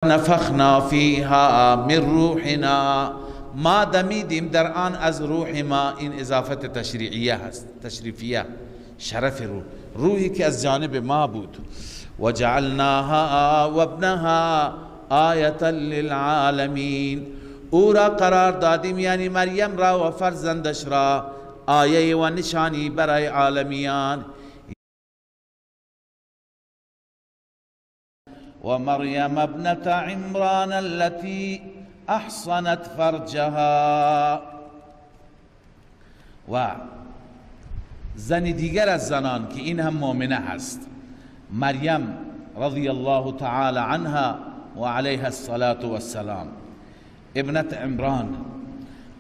نفخنا فیها من روحنا، ما دمیدیم در آن از روح ما. این اضافت تشریعیه هست، تشریفیه، شرف روح، روحی که از جانب ما بود. و جعلناها و ابنها آیة للعالمین، او را قرار دادیم، یعنی مریم را و فرزندش را، آیه و نشانی برای عالمیان. و مریم ابنة عمران التي احصنت فرجها، و زن دیگر از زنان که این هم مؤمنه هست، مریم رضی الله تعالی عنها و علیها الصلاة والسلام، ابنت عمران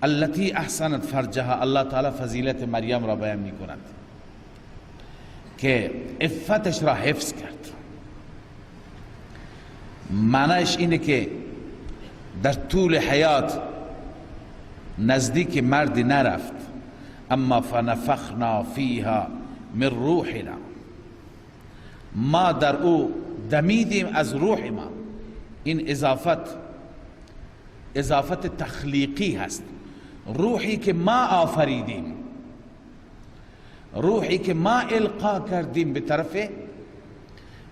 التي احسنت فرجها. الله تعالی فضیلت مریم را بیان می کند که عفتش را حفظ کرد. معنیش اینه که در طول حیات نزدیک مرد نرفت، اما فنفخنا فیها من روحنا، ما در او دمیدیم از روح ما. این اضافت تخلیقی هست، روحی که ما آفریدیم، روحی که ما القا کردیم به طرف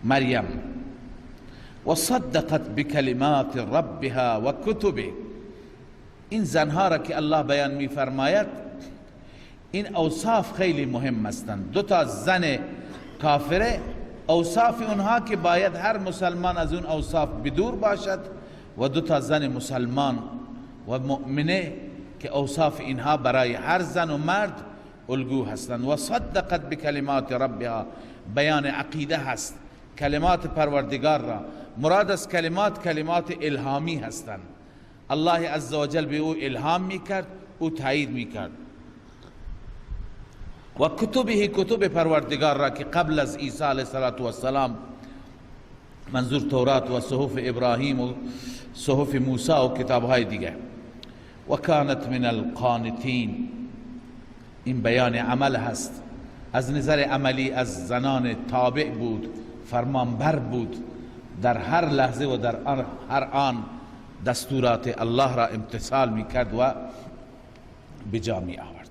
مریم. و صدقت بکلمات ربها و کتبه، این زنها را که الله بیان می فرماید، این اوصاف خیلی مهم هستند. دو تا زن کافره، اوصاف اونها که باید هر مسلمان از اون اوصاف بدور باشد، و دو تا زن مسلمان و مؤمنه که اوصاف اینها برای هر زن و مرد الگو هستند. و صدقت بکلمات ربها، بیان عقیده هست، کلمات پروردگار را. مراد از کلمات، کلمات الهامی هستند. الله عزوجل به او الهام میکرد، او تایید میکرد. و کتبه، کتب پروردگار را که قبل از عیسی علیه السلام، منظور تورات و صحف ابراهیم و صحف موسی و کتابهای دیگه. و کانت من القانتین، این بیان عمل هست. از نظر عملی از زنان تابع بود، فرمانبر بود، در هر لحظه و در هر آن دستورات الله را امتثال میکرد و به جا می آورد.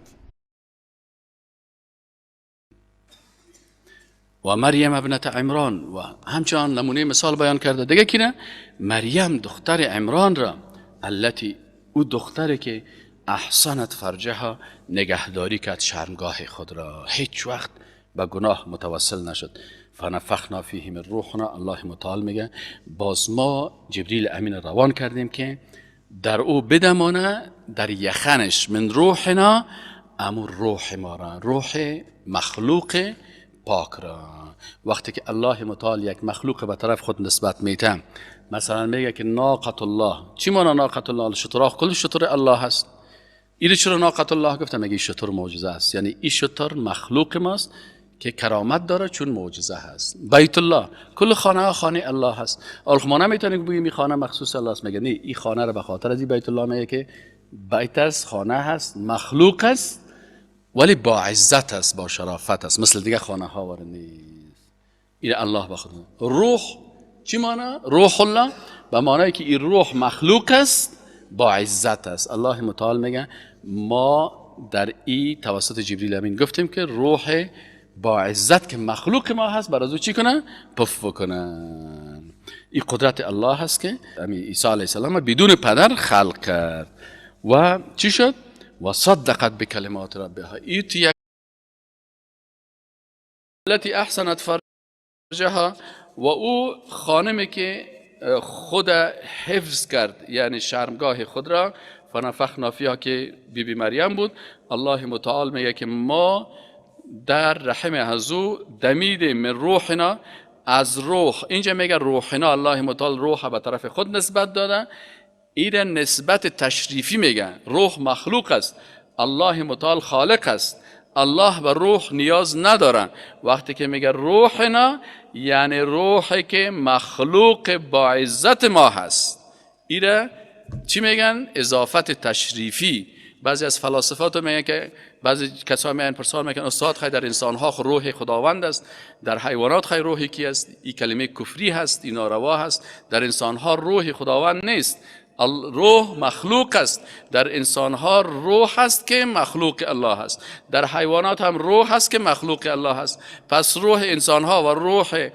و مریم ابنت عمران، و همچنان نمونه مثال بیان کرده دیگه کی نه؟ مریم دختر عمران را، التي، او دختری که احسنت فرجها، نگهداری کرد شرمگاه خود را، هیچ وقت به گناه متوسل نشد. فنفخنا فیه من روحنا، الله متعال میگه باز ما جبریل امین روان کردیم که در او بدمانه، در یخنش، من روحنا، امو روح ما را، روح مخلوق پاک را. وقتی که الله متعال یک مخلوق به طرف خود نسبت میته، مثلا میگه که ناقة الله، چی مانا ناقة الله؟ شتراخ، کل شتر الله هست. اینو چرا ناقة الله گفتم؟ میگه شتر معجزه است، یعنی این شتر مخلوق ماست که کرامت داره چون معجزه هست. بیت الله، کل خانه ها خانه الله هست. آخه ما نمیتونیم بگیم این خانه مخصوص الله است، میگه نه، این خانه رو به خاطر از این بیت الله میگه که بیت است، خانه هست، مخلوق است، ولی با عزت است، با شرافت است، مثل دیگه خانه ها وارد نیست. این الله به خود. روح چی معنی؟ روح الله به معنی که این روح مخلوق است، با عزت است. الله متعال میگه ما در ای توسط جبریل امین گفتیم که روح با عزت که مخلوق ما هست، برای او چی کنه؟ پف بکنن. این قدرت الله هست که عیسی علیه السلام بدون پدر خلق کرد. و چی شد؟ و صدقت بکلمات ربها، ایتی التي احسنت فرجها، و او خانمی که خود حفظ کرد، یعنی شرمگاه خود را، فنفخنا فیها که بی بی مریم بود. الله متعال میگه که ما در رحم از او دمیدیم من روحنا، از روح. اینجا میگه روحنا، الله متعال روح به طرف خود نسبت داده. این نسبت تشریفی میگه، روح مخلوق است، الله متعال خالق است، الله به روح نیاز نداره. وقتی که میگه روحنا، یعنی روحی که مخلوق با عزت ما هست. ایره چی میگن؟ اضافت تشریفی. بعضی از فلاسفات میگن که بعضی کسا میان پرسان میکنن استاد خیر در انسان ها روح خداوند است، در حیوانات خیر روحی کی است؟ این کلمه کفری هست، این ناروا هست. در انسان ها روح خداوند نیست، روح مخلوق است. در انسان ها روح هست که مخلوق الله است، در حیوانات هم روح هست که مخلوق الله است. پس روح انسان ها و روح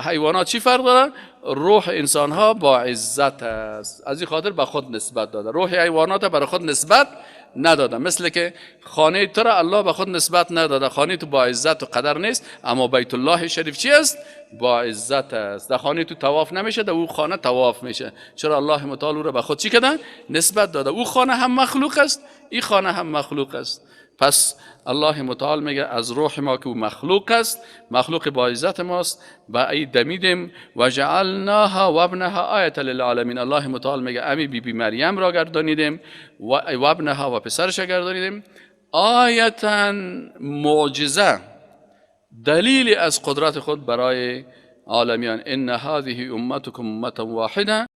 حیوانات چی فرق داره؟ روح انسان ها با عزت است، از این خاطر به خود نسبت داده. روح حیوانات برای خود نسبت نداده، مثل که خانه تو را الله به خود نسبت نداده، خانه تو با عزت و قدر نیست، اما بیت الله شریف چی است؟ با عزت است. در خانه تو طواف نمیشه، در او خانه طواف میشه. چرا الله متعال او را به خود چی کردن؟ نسبت داده. او خانه هم مخلوق است، این خانه هم مخلوق است. پس الله متعال میگه از روح ما که او مخلوق است، مخلوق با عزت ماست، با ای دمیدیم و جعلناها و ابنها آیة للعالمین. الله متعال میگه امی بی بی مریم را گردانیدیم و ابنها و پسرش گردانیدیم آیتا، معجزه، دلیل از قدرت خود برای عالمیان. ان هذه امتكم امة واحدة.